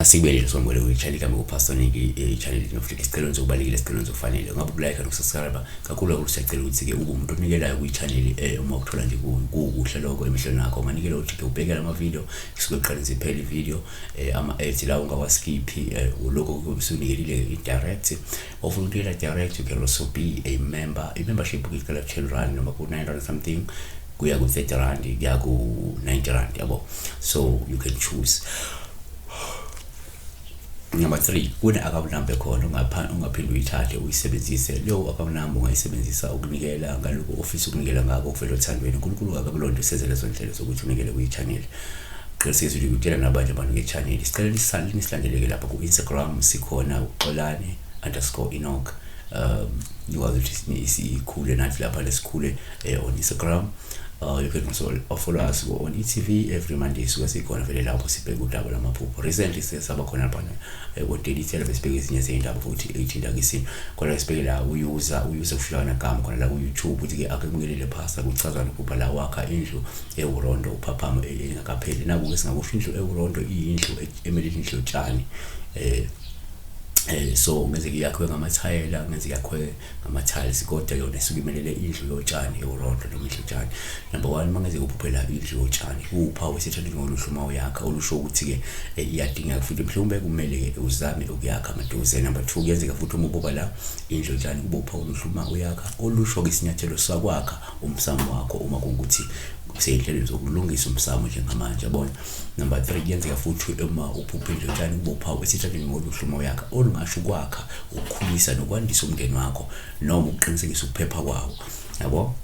Asikubelele sombole kwi-channel kami kuPastor Nick, i-channel inofuthi isicelo nje okubalekile, isicelo nje okufanele ngabe ukulike nokusubscribe kakhulu kakhulu. Siyacela ukuthi-ke ube umuntu onikelayo kwi-channel, uma ukuthola nje kukuhle lokho emehlweni akho, unganikela ukuthi-ke ubhekele ama-video kusuke kuqale nje iphele i-video, ama-ads la ungawaskiphi, lokho kuyobe usunikelile i-direct. Ofuna ukunikela direct, you can also be a member. I-membership kuyiqala ku-R10 noma ku-R9 something, kuya ku-R30, kuya ku-R90, yabo, so you can choose. Number 3, kune-account number khona ungaphinde uyithathe uyisebenzise. Leyo account number ungayisebenzisa ukunikela ngaloko ofisa ukunikela ngako okuvela othandweni. uNkulunkulu akakulonto seze lezo ndlela zokuthi unikele kwi-channel. Qinisekisa ukuthi utshela nabanye abantu nge-channel. Sicela nisilandeleke lapha ku-Instagram, sikhona uXolani_Enoch. Nikwazi ukuthi sikhule nathi lapha, lesikhule on Instagram. You can also follow us on e-TV every Monday, suke sikhona vele lapho sibheke udaba lamaphupho. Recently sesaba khona lapha ko-Daily Thetha, besibheke ezinye zey'ndaba futhi ey'thinta kisini khona. Sibheke la uyuza kushiyana nagama khona la ku-YouTube ukuthi-ke akemukelele phasa kuchaza nophupha la wakha indlu ewurondo uphaphama engakapheli. Naku-ke singakusho, indlu ewurondo iyindlu emelele indlu yotshani, so kungenzeka iyakhiwe ngamathayela, kungenzeka yakhiwe ngama-tiles, kodwa yona isuke imelele indlu yotshani ewurondo noma indlu yotshani. Number 1, uma ngenzeka uphuphela indlu yotshani, kuwuphawu esithathwe ngoluhlu uma uyakha, olusho ukuthi-ke iyadingeka futhi mhlawumbe kumele-ke uzame ukuyakha maduze. Number 2, kuyenzeka futhi uma ubuka la indlu yotshani kube uphawu oluhle uma uyakha, olusho-ke isinyathelo sakwakha umsamo wakho uma kuwukuthi usey'nhlelweni zokulungisa umsamo njengamanje, yabona. Number 3, kuyenzeka futhi uma uphupha indlu yotshani kube uphawu esithathwe ngoluhlu uma uyakha, olungasho ukwakha, ukukhulisa nokwandisa umndeni wakho noma ukuqinisekisa ukuphepha kwawo, yabo.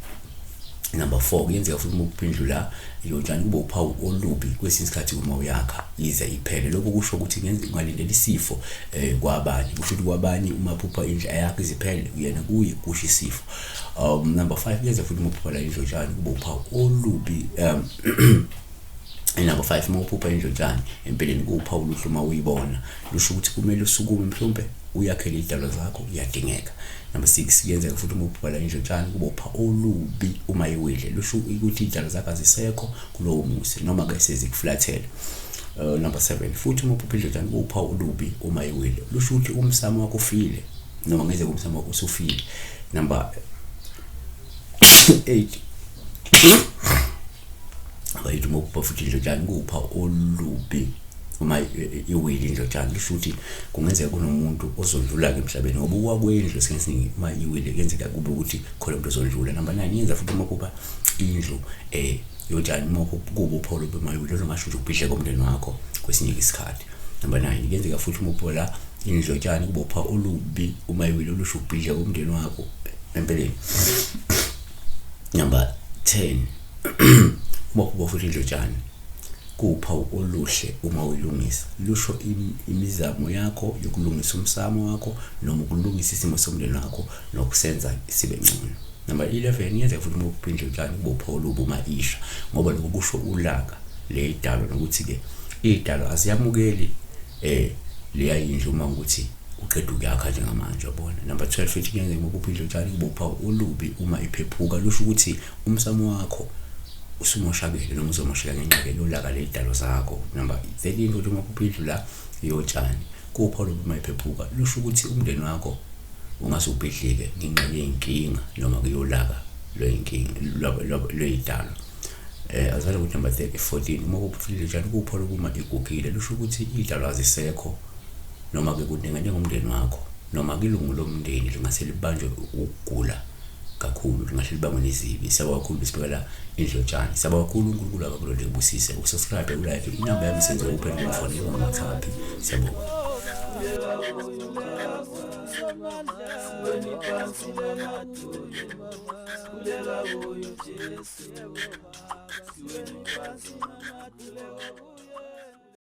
Number 4, kuyenzeka futhi uma uphupha indlu la yotshani kube uphawu olubi kwesinye isikhathi uma uyakha ize iphele. Lokho kusho ukuthi ungalindela isifo kwabanye, kusho ukuthi kwabanye uma uphupha indlu ayakho iziphele uyena kuye kusho isifo. Number 5, kuyenzeka futhi uma uphupha la indlu yotshani kube uphawu olubi. Number 5, uma uphupha indlu yotshani empeleni kuwuphawu oluhle uma uyibona, lusho ukuthi kumele usukume mhlawumbe uyakhele iy'dalwa zakho, iyadingeka. Number 6, kuyenzeka futhi uma uphupha la indlu yotshani kube uphawu olubi uma iwile, lusho ukuthi iy'dalwa zakho azisekho kulowo muzi noma-ke sezikuflathele. Number 7, futhi uma uphupha indlu yotshani kuwuphawu olubi uma iwile, lusho ukuthi umsamo wakho ufile noma ngenzeka umsamo wakho usufile. Number 8, abayithi uma uphupha futhi indlu yotshani kuwuphawu olubi uma iwile indlu yotshani, lusho ukuthi kungenzeka kunomuntu ozodlula-ke emhlabeni, ngoba ukuwa kwendlu esikhathini esiningi uma iwile kuyenzeka kube ukuthi khona umuntu ozodlula. Number 9, yenza futhi uma uphupha indlu yotshani uma kuba uphawu olubi uma iwile, olungasho ukuthi ubhidleke umndeni wakho kwesinye isikhathi. Number 9, kuyenzeka futhi uma uphupha la indlu yotshani kube uphawu olubi uma iwile, olusho ukubhidleka umndeni wakho empeleni. Number 10, uma uphupha futhi indlu yotshani kuwuphawu oluhle uma uyilungisa, lusho imizamo yakho yokulungisa umsamo wakho noma ukulungisa isimo somndeni wakho nokusenza sibe ngcono. Number 11, yenzeka futhi uma uphupha indlu yotshani kube uphawu olubi uma isha, ngoba lokho kusho ulaka ley'dalwa nokuthi-ke iy'dalwa aziyamukeli leya yindlu uma ukuthi uqeda ukuyakha njengamanje, yabona. Number 12, futhi kuyenzeka uma uphupha indlu yotshani kube uphawu olubi uma iphephuka, lusho ukuthi umsamo wakho usumoshakele noma uzomosheka ngenxa yolaka ley'dalo zakho. Number 13, futhi uma uphupha indlu la yotshani kuwuphawu olubi uma iphephuka, lusho ukuthi umndeni wakho ungase ubhidlike ngenxa yey'nkinga noma kuyolaka lwey'nkinga lwey'dalo. Azale ukuthi number 14, uma uphupha indlu yotshani kuwuphawu olubi uma igugile, lusho ukuthi iy'dalo azisekho noma-ke kudinga njengomndeni wakho noma ilungu lomndeni lingase libanjwe ukugula kakhulu, lingahle libangwe nezibi. Siyabonga kakhulu besibheka indlu yotshani. Siyabonga kakhulu, uNkulunkulu akakulonde kubusise. Usubscribe, ulike, inamba yami isenze open kumfonela ngoWhatsApp. Siyabonga. Siweni phansi namadolo.